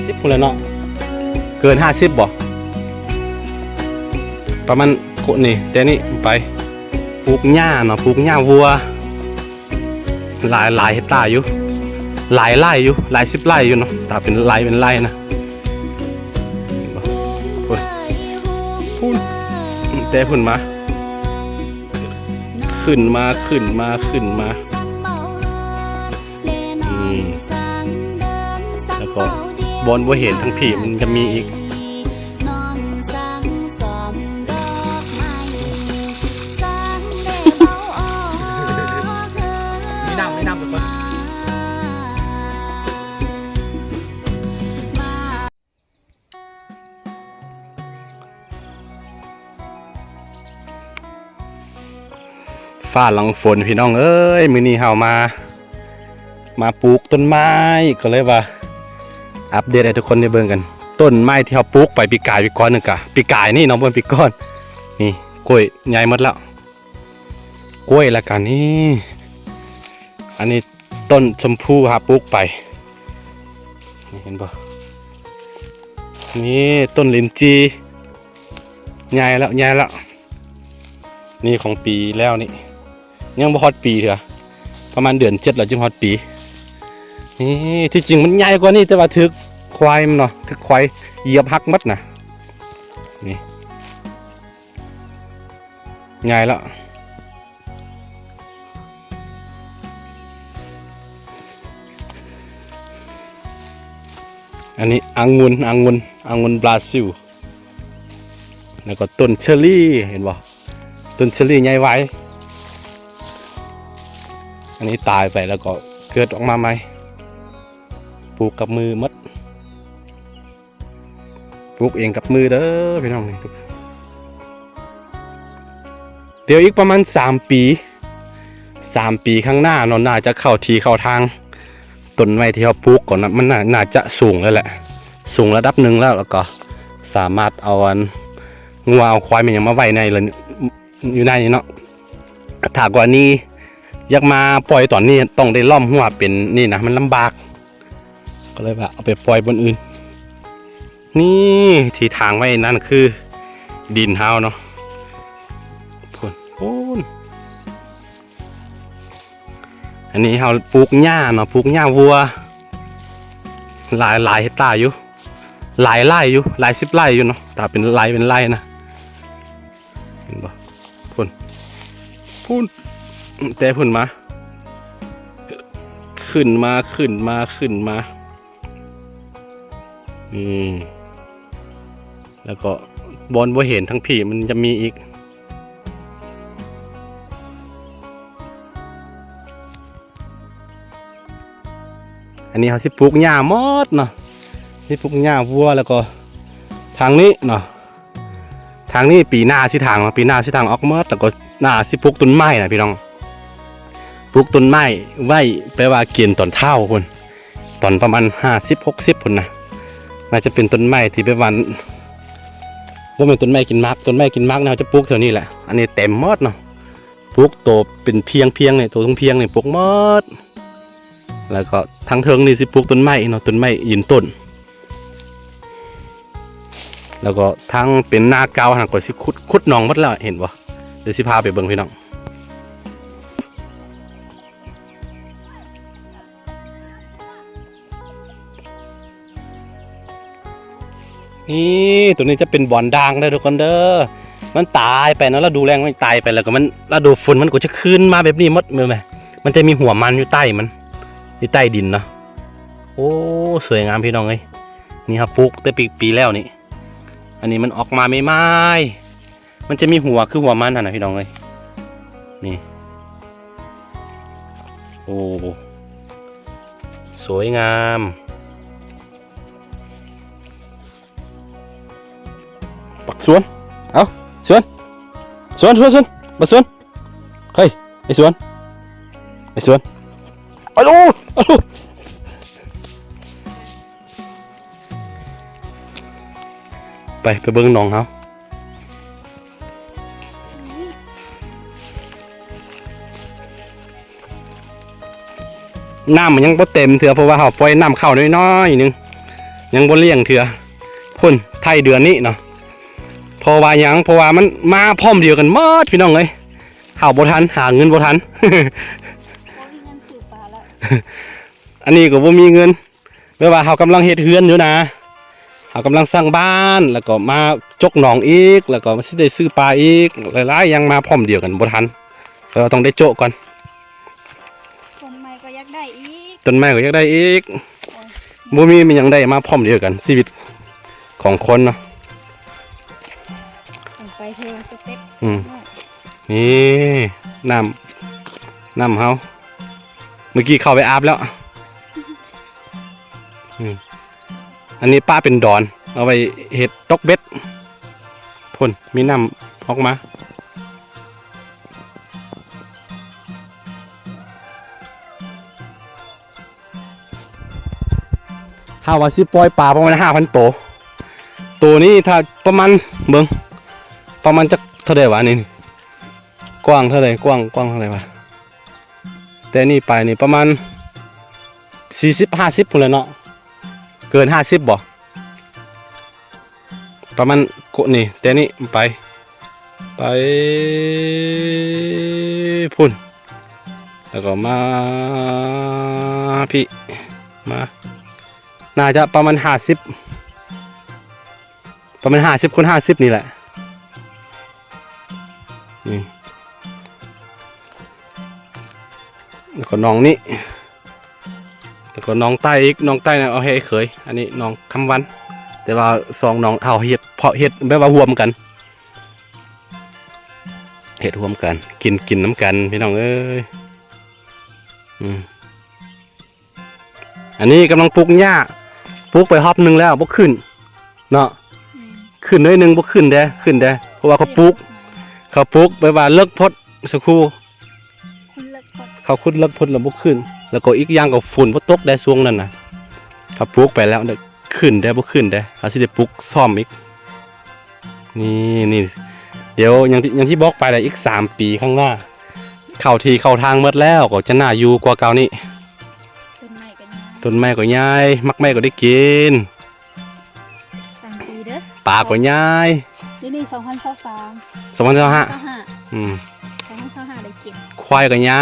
ສິບພຸ້ນແຫຼະເນາະ ເກີນຫ້າສິບບໍ່ ປະມານນີ້ ແຕ່ນີ້ໄປ ປູກຫຍ້າເນາະ ປູກຫຍ້າວັວ ຫຼາຍ ຫຼາຍເຮັກຕາຢູ່ ຫຼາຍໄຮ່ຢູ່ ຫຼາຍສິບໄຮ່ຢູ່ເນາະ ຖ້າເປັນໄຮ່ເປັນໄຮ່ນະ ເຫັນບໍ່ ພຸ້ນ ພຸ້ນ ແຕ່ພຸ້ນມາ ຂຶ້ນມາ ຂຶ້ນມາ ຂຶ້ນມາ ອືມ ແລ້ວກໍບ່ອນບໍ່ເຫັນທາງພີ້ມັນຈະມີອີກ ມີນ້ຳ ມີນ້ຳທຸກຄົນ. ຟ້າຫຼັງຝົນພີ່ນ້ອງເອີຍ ມື້ນີ້ເຮົາມາ ມາປູກຕົ້ນໄມ້ ກໍເລີຍວ່າອັບເດດໃຫ້ທຸກຄົນໄດ້ເບິ່ງກັນ ຕົ້ນໄມ້ທີ່ເຮົາປູກໄປປີກາຍ ປີກ່ອນນັ້ນກະ ປີກາຍນີ້ເນາະ ບໍ່ແມ່ນປີກ່ອນ ນີ້ກ້ວຍໃຫຍ່ໝົດແລ້ວ ກ້ວຍ ແລ້ວກະນີ້ ອັນນີ້ຕົ້ນຊົມພູເຮົາປູກໄປ ນີ້ເຫັນບໍ່ ນີ້ຕົ້ນລິນຈີ່ ໃຫຍ່ແລ້ວ ໃຫຍ່ແລ້ວ ນີ້ຂອງປີແລ້ວນີ້ ຍັງບໍ່ຮອດປີເທື່ອ ປະມານເດືອນເຈັດແລ້ວຈຶ່ງຮອດປີ ນີ້ ທີ່ຈິງມັນໃຫຍ່ກວ່ານີ້ ແຕ່ວ່າຖືກຄວາຍມັນເນາະ ຖືກຄວາຍຢຽບຫັກໝົດນະ ນີ້ ໃຫຍ່ແລ້ວ ອັນນີ້ອະງຸ່ນ ອະງຸ່ນ ອະງຸ່ນບຣາຊິລ ແລ້ວກໍຕົ້ນເຊີຣີ ເຫັນບໍ່ ຕົ້ນເຊີຣີໃຫຍ່ໄວ ອັນນີ້ຕາຍໄປແລ້ວກໍເກີດອອກມາໃໝ່ ປູກກັບມືໝົດ. ປູກເອງກັບມືເດີພີ່ນ້ອງ ດຽວອີກປະມານສາມປີ ສາມປີຂ້າງໜ້າເນາະ ໜ້າຈະເຂົ້າທີ່ເຂົ້າທາງ ຕົ້ນໄມ້ທີ່ເຮົາປູກກໍນະ ມັນໜ້າ ໜ້າຈະສູງແລ້ວແຫຼະ ສູງລະດັບໜຶ່ງແລ້ວ ແລ້ວກໍສາມາດເອົາອັນ ງົວເອົາຄວາຍແມ່ນຫຍັງມາໄວ້ໃນ ຢູ່ໃນນີ້ເນາະ ຖ້າກໍອັນນີ້ ຢາກມາປ່ອຍຕອນນີ້ຕ້ອງໄດ້ລ້ອມຮົ້ວເປັນນີ້ນະ ມັນລຳບາກ ກໍເລີຍວ່າເອົາໄປປ່ອຍບ່ອນອື່ນ ນີ້ທີ່ຖາງໄວ້ນັ້ນຄືດິນເຮົາເນາະ ພຸ້ນ ພຸ້ນ ອັນນີ້ເຮົາປູກຫຍ້າເນາະ ປູກຫຍ້າວັວ ຫຼາຍ ຫຼາຍເຮັກຕາຢູ່ ຫຼາຍໄຮ່ຢູ່ ຫຼາຍສິບໄຮ່ຢູ່ເນາະ ຖ້າເປັນໄຮ່ເປັນໄຮ່ນະ ເຫັນບໍ່ ພຸ້ນ ພຸ້ນ ແຕ່ພຸ້ນມາ ຂຶ້ນມາ ຂຶ້ນມາ ຂຶ້ນມາ ອືມ ແລ້ວກໍບ່ອນບໍ່ເຫັນທາງພີ້ມັນຈະມີອີກ ອັນນີ້ເຮົາຊິປູກຫຍ້າໝົດເນາະ ຊິປູກຫຍ້າວັວ ແລ້ວກໍທາງນີ້ເນາະ ທາງນີ້ປີໜ້າຊິຖາງເນາະ ປີໜ້າຊິຖາງອອກໝົດ ແລ້ວກໍໜ້າຊິປູກຕົ້ນໄມ້ນະພີ່ນ້ອງ ປູກຕົ້ນໄມ້ໄວ້ ແປວ່າກິນຕອນເຖົ້າພຸ້ນ ຕອນປະມານຫ້າສິບ ຫົກສິບພຸ້ນນະ ໜ້າຈະເປັນຕົ້ນໄມ້ທີ່ແບບວ່າ ບໍ່ແມ່ນຕົ້ນໄມ້ກິນໝາກ ຕົ້ນໄມ້ກິນໝາກເນາະ ເຮົາຈະປູກແຖວນີ້ແຫຼະ ອັນນີ້ເຕັມໝົດເນາະ ປູກໂຕເປັນພຽງໆນີ້ ໂຕເທິງພຽງນີ້ປູກໝົດ ແລ້ວກໍທາງເທິງນີ້ຊິປູກຕົ້ນໄມ້ເນາະ ຕົ້ນໄມ້ຢືນຕົ້ນ ແລ້ວກໍທາງເປັນນາເກົ່າຫັ້ນກໍຊິຂຸດ ຂຸດໜອງໝົດແລ້ວ ເຫັນບໍ່ ດຽວຊິພາໄປເບິ່ງພີ່ນ້ອງ ນີ້ ໂຕນີ້ຈະເປັນບອນດ່າງເດີທຸກຄົນເດີ ມັນຕາຍໄປເນາະ ລະດູແລ້ງມັນຕາຍໄປ ແລ້ວກໍມັນ ລະດູຝົນມັນກໍຈະຄືນມາແບບນີ້ໝົດ ແມ່ນບໍ່ ມັນຈະມີຫົວມັນຢູ່ໃຕ້ມັນ ຢູ່ໃຕ້ດິນເນາະ ໂອ້ ສວຍງາມພີ່ນ້ອງເອີຍ ນີ້ເຮົາປູກແຕ່ປີ ປີແລ້ວນີ້ ອັນນີ້ມັນອອກມາໃໝ່ໆ ມັນຈະມີຫົວຄືຫົວມັນຫັ້ນນະພີ່ນ້ອງເອີຍ ນີ້ ໂອ້ ສວຍງາມ ບັກສວນ ເອົາ ສວນ ສວນ ສວນ ສວນ ບັກສວນ ເຮີ້ຍ ໄອ້ສວນ ໄອ້ສວນ ອາລູ ອາລູ ໄປ ໄປເບິ່ງໜອງເຮົາ. ນ້ຳມັນຍັງບໍ່ເຕັມເທື່ອ ເພາະວ່າເຮົາປ່ອຍນ້ຳເຂົ້ານ້ອຍໆໜຶ່ງ ຍັງບໍ່ລ້ຽງເທື່ອ. ພຸ້ນ ໄຖເດືອນນີ້ເນາະ. ເພາະວ່າຫຍັງ? ເພາະວ່າມັນມາພ້ອມດຽວກັນໝົດ ພີ່ນ້ອງເອີຍ. ເຮົາບໍ່ທັນ ຫາເງິນບໍ່ທັນ ບໍ່ມີເງິນຊື້ປາແລ້ວ ອັນນີ້ກໍບໍ່ມີເງິນ. ແບບວ່າເຮົາກຳລັງເຮັດເຮືອນຢູ່ນະ ເຮົາກຳລັງສ້າງບ້ານ ແລ້ວກໍມາຈົກໜອງອີກ ແລ້ວກໍຊິໄດ້ຊື້ປາອີກ ຫຼາຍໆຢ່າງມາພ້ອມດຽວກັນ ບໍ່ທັນ ແລ້ວຕ້ອງໄດ້ໂຈະກ່ອນ. ຕົ້ນໄມ້ກໍຢາກໄດ້ອີກ ຕົ້ນໄມ້ກໍຢາກໄດ້ອີກ ໂອ້ຍ ບໍ່ມີ ມີຫຍັງໄດ້ມາພ້ອມດຽວກັນ ຊີວິດຂອງຄົນເນາະ. ຕ້ອງໄປເທື່ອສະເຕັບ ອືມ ນີ້ ນ້ຳ ນ້ຳເຮົາ ເມື່ອກີ້ເຂົ້າໄປອາບແລ້ວ. ອືມ ອັນນີ້ປະເປັນດອນ ເອົາໄວ້ເຮັດຕົກເບັດ. ພຸ້ນ ມີນ້ຳອອກມາ. ເຮົາວ່າຊິປ່ອຍປາປະມານຫ້າພັນໂຕ. ໂຕນີ້ຖ້າປະມານ ເບິ່ງ ປະມານຈັກເທົ່າໃດວະນີ້? ກວ້າງເທົ່າໃດ? ກວ້າງ ກວ້າງເທົ່າໃດວະ? ແຕ່ນີ້ໄປນີ້ປະມານສີ່ສິບ ຫ້າສິບພຸ້ນແຫຼະເນາະ. ເກີນຫ້າສິບບໍ່? ປະມານໂກະນີ້ ແຕ່ນີ້ໄປ ໄປພຸ້ນ ແລ້ວກໍມາພີ້ ມາ ໜ້າຈະປະມານຫ້າສິບ ປະມານຫ້າສິບຄູນຫ້າສິບນີ້ແຫຼະ ນີ້ ແລ້ວກໍໜອງນີ້ ແລ້ວກໍໜອງໃຕ້ອີກ ໜອງໃຕ້ນະເອົາໃຫ້ອ້າຍເຂີຍ ອັນນີ້ໜອງຄຳວັນ ແຕ່ວ່າສອງໜອງເຮົາເຮັດ ເພາະເຮັດແບບວ່າຮ່ວມກັນ ເຮັດຮ່ວມກັນ ກິນ ກິນນຳກັນ ພີ່ນ້ອງເອີຍ. ອືມ ອັນນີ້ກຳລັງປູກຫຍ້າ ປູກໄປຮອບໜຶ່ງແລ້ວບໍ່ຂຶ້ນເນາະ ອືມ ຂຶ້ນໜ້ອຍໜຶ່ງບໍ່ຂຶ້ນເດ້ ຂຶ້ນເດ້ ເພາະວ່າເຂົາປູກ ເຂົາປູກແບບວ່າເລິກໂພດ ສະຄູ ຂຸດເລິກໂພດ ເຂົາຂຸດເລິກໂພດແລ້ວບໍ່ຂຶ້ນ ແລ້ວກໍອີກຢ່າງກໍຝົນບໍ່ຕົກໄດ້ຊ່ວງນັ້ນນະ ເຂົາປູກໄປແລ້ວ ຂຶ້ນໄດ້ບໍ່ຂຶ້ນໄດ້ ເຮົາຊິໄດ້ປຸກສ້ອມອີກ. ນີ້ ນີ້ ດຽວຢ່າງທີ່ ຢ່າງທີ່ບອກໄປແຫຼະ ອີກສາມປີຂ້າງໜ້າ ເຂົ້າທີ່ເຂົ້າທາງໝົດແລ້ວ ກໍຈະໜ້າຢູ່ກວ່າເກົ່ານີ້ ຕົ້ນໄມ້ກໍໃຫຍ່ ຕົ້ນໄມ້ກໍໃຫຍ່ ໝາກໄມ້ກໍໄດ້ກິນ ສາມປີເດີ ປາກໍໃຫຍ່ ດຽວນີ້ສອງພັນຊາວສາມ ສອງພັນຊາວຫ້າ ຊາວຫ້າ ອືມ ສອງພັນຊາວຫ້າໄດ້ກິນ ຄວາຍກໍໃຫຍ່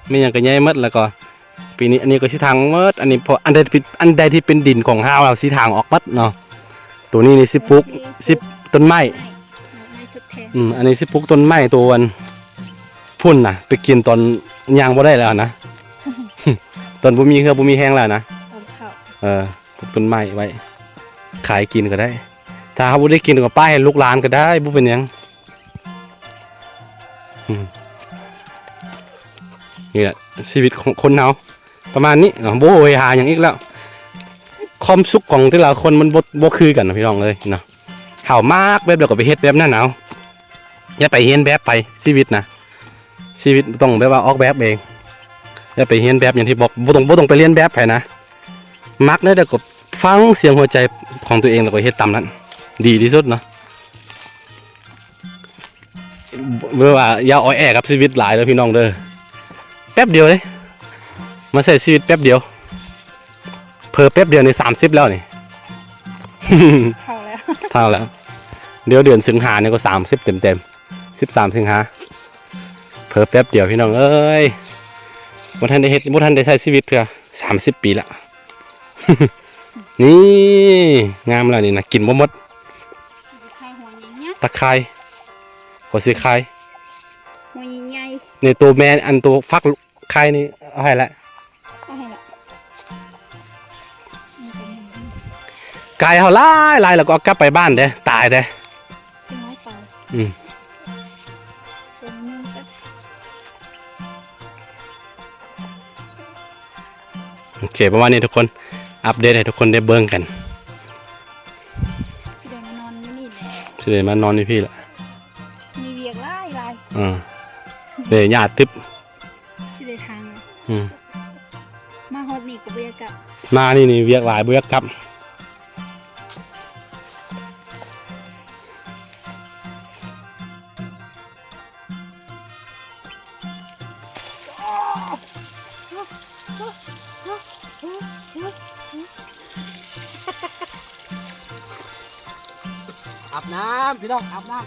ແມ່ນຫຍັງກໍໃຫຍ່ໝົດ ແລ້ວກໍ ປີນີ້ ອັນນີ້ກໍຊິຖາງໝົດ ອັນນີ້ເພາະອັນໃດທີ່ ອັນໃດທີ່ເປັນດິນຂອງເຮົາ ເຮົາຊິຖາງອອກໝົດເນາະ ໂຕນີ້ນີ້ຊິປູກ ຊິປູກຕົ້ນໄມ້ ອືມ ອັນນີ້ຊິປູກຕົ້ນໄມ້ໂຕອັນພຸ້ນນະ ໄປກິນຕອນຍ່າງບໍ່ໄດ້ແລ້ວນະ ຕອນບໍ່ມີເຫື່ອບໍ່ມີແຮງແລ້ວນະ ເອີ ປູກຕົ້ນໄມ້ໄວ້ ຂາຍກິນກໍໄດ້ ຖ້າເຮົາບໍ່ໄດ້ກິນກໍປ້າຍໃຫ້ລູກຫຼານກໍໄດ້ ບໍ່ເປັນຫຍັງ. ອືມ ນີ້ແຫຼະຊີວິດຂອງຄົນເຮົາ ປະມານນີ້ເນາະ ບໍ່ໂຫຍຫາຫຍັງອີກແລ້ວ ຄວາມສຸກຂອງແຕ່ລະຄົນມັນບໍ່ ບໍ່ຄືກັນນະ ພີ່ນ້ອງເອີຍເນາະ ເຮົາມັກແບບໃດກໍໄປເຮັດແບບນັ້ນເອົາ ຢ່າໄປຮຽນແບບໃຜ ຊີວິດນະ ຊີວິດຕ້ອງແບບວ່າອອກແບບເອງ ຢ່າໄປຮຽນແບບ ຢ່າງທີ່ບອກ ບໍ່ຕ້ອງ ບໍ່ຕ້ອງໄປລຽນແບບໃຜນະ ມັກແນວໃດກໍຟັງສຽງຫົວໃຈຂອງຕົວເອງ ແລ້ວກໍເຮັດຕາມນັ້ນ ດີທີ່ສຸດເນາະ. ເລີຍວ່າຢ່າອ້ອຍແອກັບຊີວິດຫຼາຍເດີພີ່ນ້ອງເດີ ແປັບດຽວເດ້ ມາໃຊ້ຊີວິດແປັບດຽວ ເຜີແປັບດຽວນີ້ສາມສິບແລ້ວນີ້ ເຖົ້າແລ້ວ ເຖົ້າແລ້ວ ດຽວເດືອນສິງຫານີ້ກໍສາມສິບເຕັມໆ ສິບສາມສິງຫາ ເຜີແປັບດຽວພີ່ນ້ອງເອີຍ ບໍ່ທັນໄດ້ເຮັດ ບໍ່ທັນໄດ້ໃຊ້ຊີວິດເທື່ອ ສາມສິບປີລະ ນີ້ ງາມແລ້ວນີ້ນະ ກິນບໍ່ໝົດ ຕາຂ່າຍ ກໍຊິຂາຍ ຫົວໃຫຍ່ໆ ນີ້ໂຕແມ່ ອັນໂຕຟັກໄຂ່ນີ້ເອົາໃຫ້ລະ ເອົາໃຫ້ລະ ໄກ່ເຮົາຫຼາຍໆ ແລ້ວກໍເອົາກັບໄປບ້ານເດ້ ຕາຍເດ້ ອືມ ໂອເຄ ປະມານນີ້ທຸກຄົນ ອັບເດດໃຫ້ທຸກຄົນໄດ້ເບິ່ງກັນ ຊິໄດ້ມານອນຢູ່ນີ້ແຫຼະ ຊິໄດ້ມານອນຢູ່ພີ້ລະ ມີວຽກຫຼາຍໆ ເອີ ເດ້ ຫຍ້າຕຶບ ຊິໄດ້ທາງ ອືມ ມາຮອດນີ້ກໍບໍ່ຢາກກັບ ມານີ້ນີ້ວຽກຫຼາຍ ບໍ່ຢາກກັບ ໂອ້ ໂອ້ ອາບນ້ຳພີ່ນ້ອງ ອາບນ້ຳ.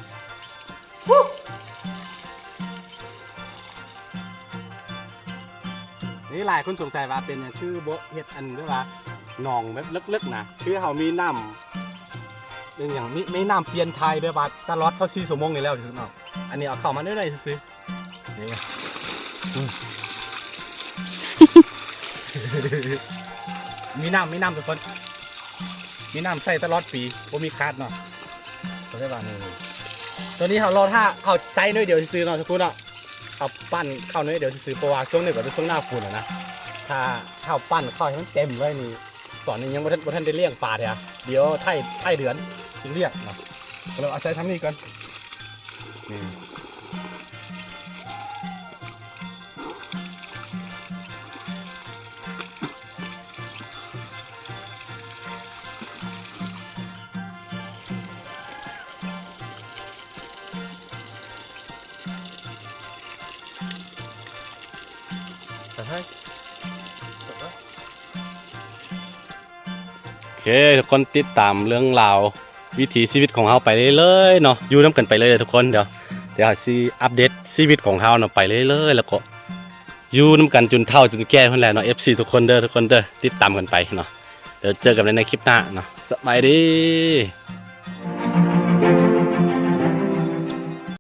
ນີ້ຫຼາຍຄົນສົງໄສວ່າເປັນຫຍັງຄືບໍ່ເຮັດອັນ ແບບວ່າໜອງແບບເລິກໆນະ ຄືເຮົາມີນ້ຳ ເປັນຫຍັງ ມີ ມີນ້ຳປ່ຽນຖ່າຍແບບວ່າຕະຫຼອດຊາວສີ່ຊົ່ວໂມງນີ້ແລ້ວເນາະ. ອັນນີ້ເອົາເຂົ້າມາໜ້ອຍໆຊື່ໆ ນີ້ ອືມ ມີນ້ຳ ມີນ້ຳທຸກຄົນ ມີນ້ຳໃຊ້ຕະຫຼອດປີ ບໍ່ມີຂາດເນາະ. ເຂົາເອີ້ນວ່ານີ້ ໂຕນີ້ເຮົາລໍຖ້າ ເຮົາໃສ່ໜ້ອຍດຽວຊື່ໆເນາະ ທຸກຄົນເນາະ. ເຮົາປັ່ນເຂົ້າໜ້ອຍດຽວຊື່ໆ ເພາະວ່າຊ່ວງນີ້ກໍເປັນຊ່ວງໜ້າຝົນແລ້ວນະ. ຖ້າເຮົາປັ່ນເຂົ້າໃຫ້ມັນເຕັມເລີຍນີ້ ຕອນນີ້ຍັງບໍ່ທັນ ບໍ່ທັນໄດ້ລ້ຽງປາເທື່ອ ດຽວທ້າຍ ທ້າຍເດືອນຈຶ່ງລ້ຽງເນາະ. ກໍເລີຍເອົາໃສ່ທາງນີ້ກ່ອນ ນີ້. ໂອເຄ ທຸກຄົນຕິດຕາມເລື່ອງລາວວິຖີຊີວິດຂອງເຮົາໄປເລື້ອຍໆເນາະ ຢູ່ນຳກັນໄປເລື້ອຍໆທຸກຄົນ. ດຽວ ດຽວເຮົາຊິອັບເດດຊີວິດຂອງເຮົາເນາະ ໄປເລື້ອຍໆ ແລ້ວກໍຢູ່ນຳກັນຈົນເຖົ້າຈົນແກ່ພຸ້ນແຫຼະເນາະ ເອັຟຊີທຸກຄົນເດີ ທຸກຄົນເດີ ຕິດຕາມກັນໄປເນາະ. ດຽວເຈີກັນໃນຄລິບໜ້າເນາະ ສະບາຍດີ.